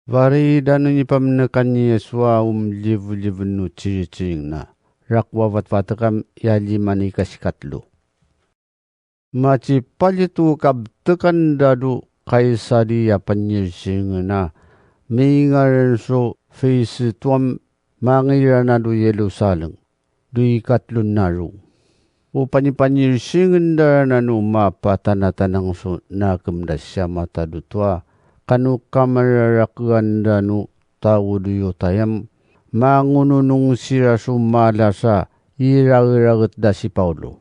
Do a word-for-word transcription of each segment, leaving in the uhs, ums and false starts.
Varida nu nipamnekan ni Yesua um livulivu nu ciriciring na. Rakuwa vatvatekam ya lima ni kasikatlu. Maci palitu kabtekan dadu Kaisari ya panyirsiring na. Mingaren su Festuam mangira na du Yerusalem. Du ikatlun naru. Upani panyirsiring dara na nu mapatanatanang su nakem da siya mata dutua. Kanu kamararakuan da nu tau du Yutayam. Mangununung sira su malasa iragiraget da si Paulu.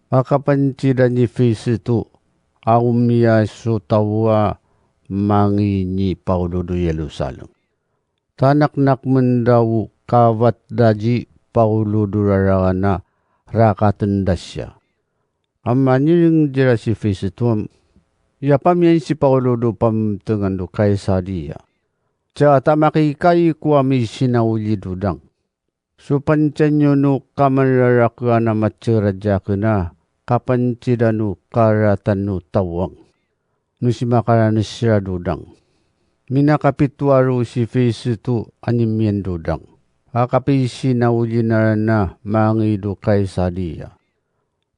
Akapancida ni Festu aumia su tawa mangi ni Paulu du Yerusalem. Tanaknak mendau kavat daji Paulu du raragana rakaten da siya. Amma niring dira si Festuam. Ya pamian si Paulu du pamtengan du Kaisariya. Ca tamakikayi kuwa mi sinauli dudang. Supancanyo nu kamararakuan a macerajakena kapancida nu karatan nu tawang. Nu simakaranes sira dudang. Minakapituaru si Festu animian dudang. Akapi sinauli narana mangi du Kaisariya.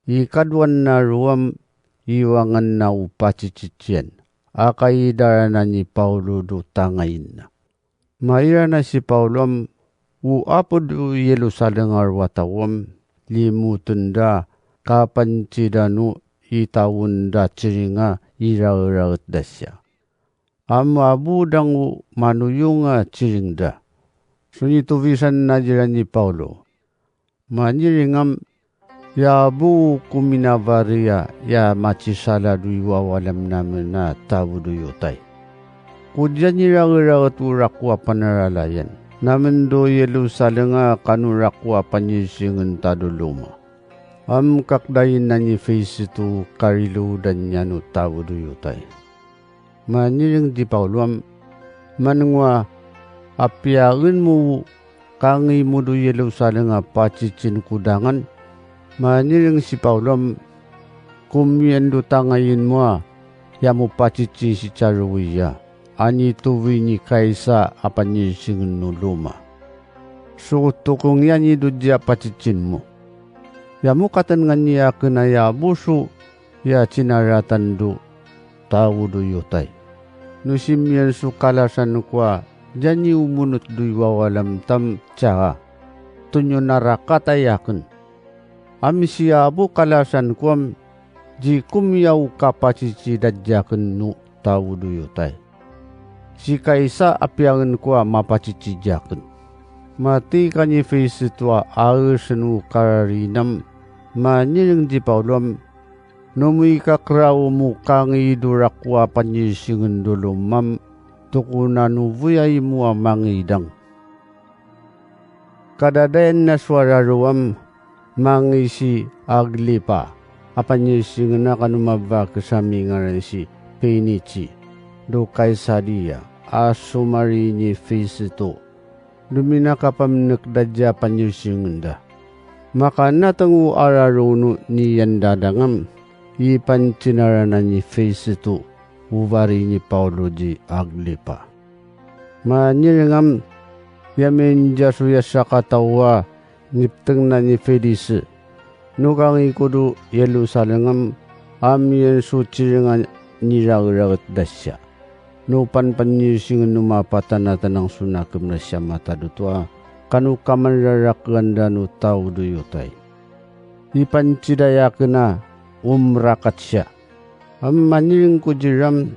Ikaduan naruam iwangan na upacicician. Akaidara na ni Paulu du tangayin na. Maira na si Pauluam u apud Yerusalem a ruwatawam limuten da kapancida nu itawun da ciringa iragiraget da siya. Amma budang u manuyunga ciring da. Sunituvisan na dira ni Paulu. Maniringam ya bu kuminavariya ya macisala du iwawalam namen a tau du Yutay. Kudyan iragiraget u rakuwa panaralayan. Namen do Yerusalem a kanu rakuwa panyisingen tadu luma. Am kakdayin na ni Festu kariludan niya nu tau du Yutay. Maniring di Pauluam, manengwa apiyagen mu kangi mu du Yerusalem a pacicin kudangan. Maniring si Pauluam, kumiyan du tangayin mu a ya mu pacicin si caruwiya. Ani tuwi ni Kaisa a panyisingen nu luma. Sutukung yani du diya pacicin mu. Ya mu katen ngani aken a ya busu ya cinaratan du tau du Yutay. Nu simiyan su kalasan kuwa dyan i umunut du iwawalam tam caha. Tunyo narakatay aken. Am si abu kalasan kuwam di kumiyaw kapacici da diyaken nu tau du Yutay. Si Kaisa apiyangen kuwa mapacici diyaken. Mati kani Festu a aesen u kararinam maniring di Pauluam. Nu mu ikakeraw mu kangi du rakuwa panyisingen du lumam tukunan u vuyay mu a mangidang. Kadadayan na suwara ruwam mangi si Aglipa a panyisingen a kanu mabakes a mingaran si Pinici do Kaisariya a sumari ni Festu. Duminakapamnek da diya panyisingen da. Makanateng u araro nu niyan dadangam ipancinarana ni Festu uwari ni Paulu di Aglipa. Maniringam ya mendiya su ya sakatawa nipteng na ni Felis. Nu kangi ku du Yerusalem am amiyan su ciringa niragiraget da siya. Nu panpanyisingen nu mapatanatanang su nakem na siya mata dutua kanu kamararakuan da nu tau du Yutay. Ipancida yaken a umrakat siya. Am maniring ku diram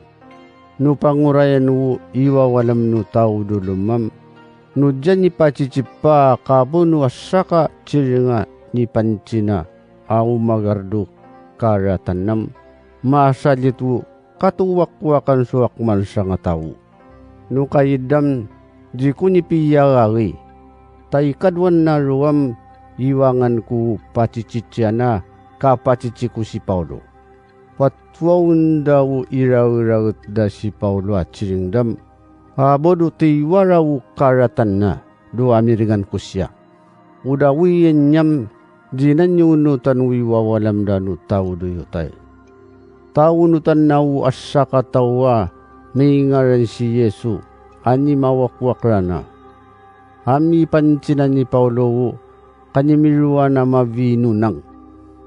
nu pangorayan u iwawalam nu tau du lumam. Nu dyan i pacicipa kabu nu asaka ciringa nipancina a umagar du karatanam. Masalit u katuwakwakan su akman sangataw. Nu kayidam di ku nipiyagagi. Ta ikaduan na ruwam iwangan ku paciciciyan a kapacici ku si Paulu. Patwawen da u iragiraget da si Paulu a ciring dam. Abu do tiwara u karatan na do amiringan ku siya. Udawiyan niyam di nanyunutan u iwawalam da nu tau du Yutay. Taunutan na u asakatawa mingaran si Yesu. ani mawakwak rana. Ami pancinan ni Paulu u kanimiruana mavinunang.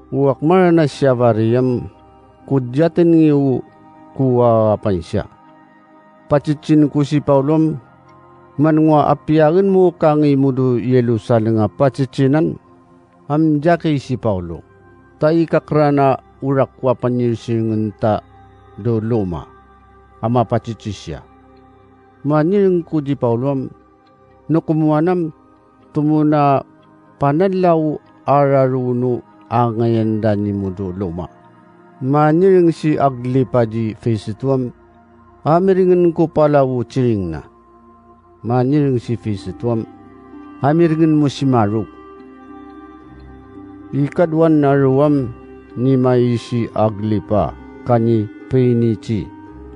Uwak marana siya variyam kudyaten ngi u kuwa pansiya. Pacicin ku si Paulom, man ngwa apiyagen mo kangi mudu Yerusalem a pacicinan, am jaki si Paulu. Ta ikakrana urak wa panyirsingen ta do loma. Ama pacici siya. Manireng ku di Paulom, no kumuanam tumuna panadlaw araru no angayan da ni mudu loma. Manireng si Aglipa di Festuam, amiringen ko palaw ciring na. Manireng si Festuam, amiringen mo si Maruk. Ikadwan aruam ni mai si Aglipa kani Penici,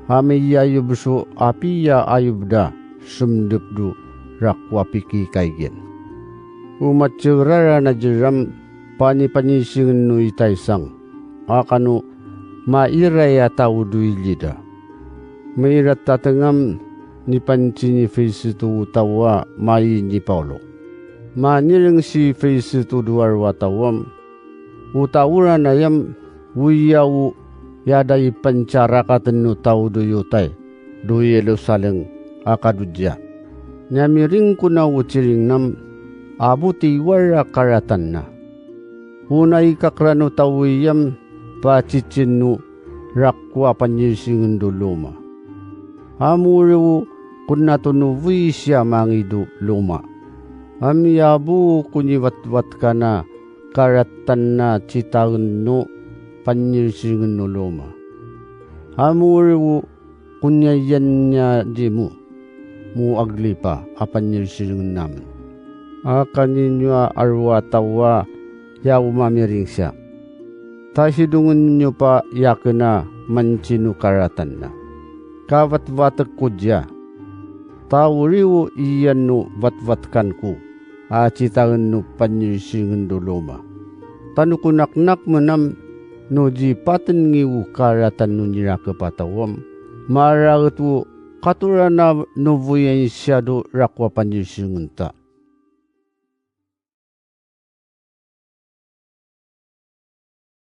ami iyayub so apiya ayub da sumdup do rakwa piki kaigen. Umat cerara na jeram pani panyisingen no itaisang, akano mairaya tau do ilida. Mairat tatengam ni pancini Festu tawa mai ni Paulu. Manireng si Festu do arwa tawam. Utawuran ayam, wiyawu yada ipancarakaten no tau do yutay do Yerusalem akadudya. Nyamiring kuna uciring nam abuti wara karatan na. Una ikakrano tawiyam pacicin no rakwa panyisingen do loma. Amuriwu kuna tunu wisya mangidu loma. Ami abu kunyiwatwat kana karatan na citagen no panyirsingen no loma. Amuriwu kunyayan nya dimu mu Aglipa a panyirsingen namen. Akani nyua arwa tawa ya umamiring siya. Tasidungen nyo pa yakena mancinu karatan na. Kawatwatek kudya. Tawuriwu iyan no watwatkan ku. Acitagen no panyirsingen do loma. Tanu kunaknak menam no jipaten ngi u karatan no nirake patawam. Maraget u katurana no vuyan siya do rakwa panyirsingen ta.